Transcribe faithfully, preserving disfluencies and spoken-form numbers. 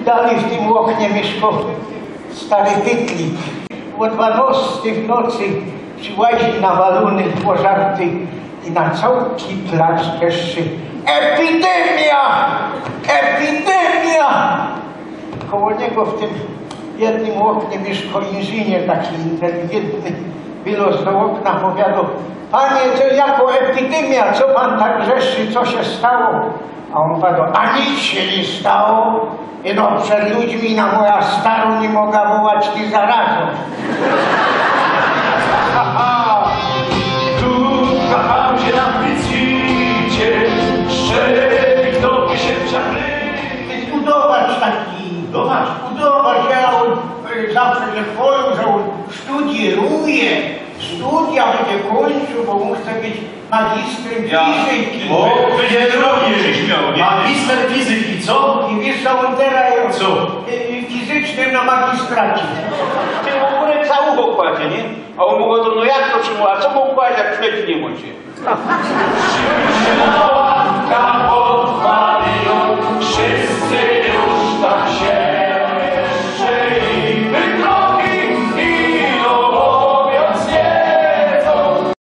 Dalij w tym ôknie miyszkoł stary Pytlik. Ô dwanostej w nocy prziłazi nawalōny, pożarty i na cołki plac wrzeszczy: „Epidymia! Epidymia!” Koło niego w tym jednym ôknie miyszkoł inżynier, taki inteligentny. Wylŏz do ôkna, powiadŏ: „Panie, to jako epidymia, co pan tak wrzeszczy, co sie stało?” A ôn gŏdŏ: „A nic sie niy stało, ino przed ludźmi na moja starŏ niy moga wołać, ty zarazo”. Tu kocham się na Prycwicie, szczelik do tysiąca. Udować taki. Udować? Udować, że ôn, e, zawsze sie chwolił, że ôn studieruje. Studia bydzie kōńczył, bo ôn chce być magistrym fizyki. Ôn bydzie robił. Magister fizyki, co? I wiysz, co ôn terŏz je? Co? E, fizycznym na magistracie. Ty w ôgōle całego kładzie, niy? A ôn mu gŏdŏ: „No jak to, czym, a co mu kładzie, jak śmieci niy mŏcie?”